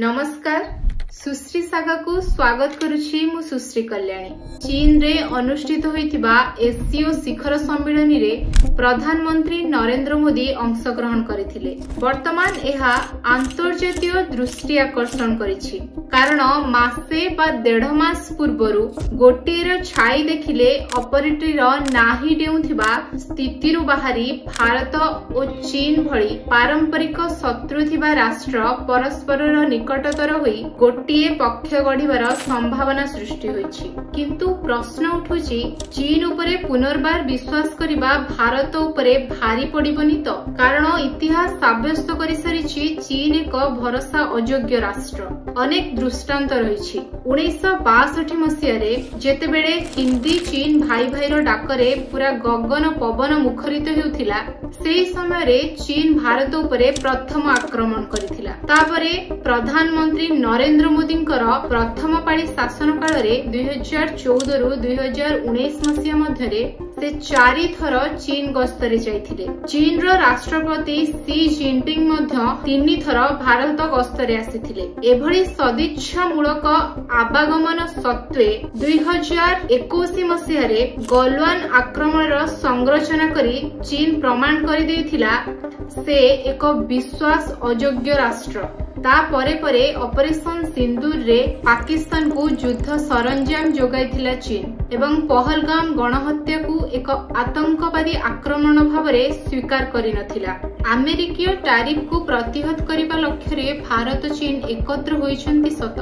ନମସ୍କାର, ସୁଶ୍ରୀ ସାଗାକୁ ସ୍ୱାଗତ କରୁଛି ମୁଁ ସୁଶ୍ରୀ କଲ୍ୟାଣୀ। ଚୀନରେ ଅନୁଷ୍ଠିତ ହୋଇଥିବା ଏସସିଓ ଶିଖର ସମ୍ମିଳନୀରେ ପ୍ରଧାନମନ୍ତ୍ରୀ ନରେନ୍ଦ୍ର ମୋଦି ଅଂଶଗ୍ରହଣ କରିଥିଲେ। ବର୍ତ୍ତମାନ ଏହା ଆନ୍ତର୍ଜାତୀୟ ଦୃଷ୍ଟି ଆକର୍ଷଣ କରିଛି, କାରଣ ମାସେ ବା ଦେଢ ମାସ ପୂର୍ବରୁ ଗୋଟିଏର ଛାଇ ଦେଖିଲେ ଅପରଟିର ନାହି ଡେଉଁଥିବା ସ୍ଥିତିରୁ ବାହାରି ଭାରତ ଓ ଚୀନ ଭଳି ପାରମ୍ପରିକ ଶତ୍ରୁ ଥିବା ରାଷ୍ଟ୍ର ପରସ୍ପରର ନିକଟତର ହୋଇ ଗୋଟିଏ ପକ୍ଷ ଗଢିବାର ସମ୍ଭାବନା ସୃଷ୍ଟି ହୋଇଛି। କିନ୍ତୁ ପ୍ରଶ୍ନ ଉଠୁଛି, ଚୀନ ଉପରେ ପୁନର୍ବାର ବିଶ୍ୱାସ କରିବା ଭାରତ ଉପରେ ଭାରି ପଡିବନି ତ? କାରଣ ଇତିହାସ ସାବ୍ୟସ୍ତ କରିସାରିଛି ଚୀନ ଏକ ଭରସା ଅଯୋଗ୍ୟ ରାଷ୍ଟ୍ର। ଅନେକ ଦୃଷ୍ଟାନ୍ତ ରହିଛି। 1962 ମସିହାରେ ଯେତେବେଳେ ହିନ୍ଦୀ ଚୀନ ଭାଇ ଭାଇର ଡାକରେ ପୁରା ଗଗନ ପବନ ମୁଖରିତ ହେଉଥିଲା, ସେହି ସମୟରେ ଚୀନ ଭାରତ ଉପରେ ପ୍ରଥମ ଆକ୍ରମଣ କରିଥିଲା। ତାପରେ ପ୍ରଧାନମନ୍ତ୍ରୀ ନରେନ୍ଦ୍ର ମୋଦିଙ୍କର ପ୍ରଥମ ପାଳି ଶାସନ କାଳରେ 2014ରୁ 2019 ମସିହା ମଧ୍ୟରେ ସେ 4 ଥର ଚୀନ ଗସ୍ତରେ ଯାଇଥିଲେ। ଚୀନର ରାଷ୍ଟ୍ରପତି ସି ଜିନପିଙ୍ଗ ମଧ୍ୟ 3 ଥର ଭାରତ ଗସ୍ତରେ ଆସିଥିଲେ। ଏଭଳି ସଦିଚ୍ଛାମୂଳକ ଆବାଗମନ ସତ୍ତ୍ୱେ 2021 ମସିହାରେ ଗଲୱାନ ଆକ୍ରମଣର ସଂରଚନା କରି ଚୀନ ପ୍ରମାଣ କରିଦେଇଥିଲା ସେ ଏକ ବିଶ୍ୱାସ ଅଯୋଗ୍ୟ ରାଷ୍ଟ୍ର। ତା ପରେ ପରେ ଅପରେସନ ସିନ୍ଦୁରରେ ପାକିସ୍ତାନକୁ ଯୁଦ୍ଧ ସରଞ୍ଜାମ ଯୋଗାଇଥିଲା ଚୀନ ଏବଂ ପହଲଗାମ ଗଣହତ୍ୟାକୁ ଏକ ଆତଙ୍କବାଦୀ ଆକ୍ରମଣ ଭାବରେ ସ୍ୱୀକାର କରିନଥିଲା। ଆମେରିକୀୟ ଟାରିଫକୁ ପ୍ରତିହତ କରିବା ଲକ୍ଷ୍ୟରେ ଭାରତ ଚୀନ ଏକତ୍ର ହୋଇଛନ୍ତି ସତ,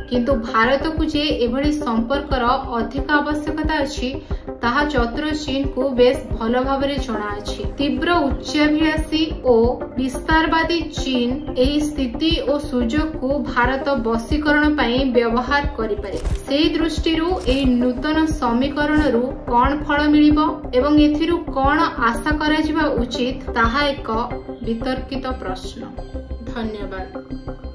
କିନ୍ତୁ ଭାରତକୁ ଯେ ଏଭଳି ସମ୍ପର୍କର ଅଧିକ ଆବଶ୍ୟକତା ଅଛି, ତାହା ଚତୁର ଚୀନକୁ ବେଶ ଭଲ ଭାବରେ ଜଣାଅଛି। ତୀବ୍ର ଉଚ୍ଚାଭିଳାଷୀ ଓ ବିସ୍ତାରବାଦୀ ଚୀନ ଏହି ସ୍ଥିତି ଓ ସୁଯୋଗକୁ ଭାରତ ବଶୀକରଣ ପାଇଁ ବ୍ୟବହାର କରିପାରେ। ସେହି ଦୃଷ୍ଟିରୁ ଏହି ନୂତନ ସମୀକରଣରୁ କଣ ଫଳ ମିଳିବ ଏବଂ ଏଥିରୁ କଣ ଆଶା କରାଯିବା ଉଚିତ, ତାହା ଏକ ବିତର୍କିତ ପ୍ରଶ୍ନ। ଧନ୍ୟବାଦ।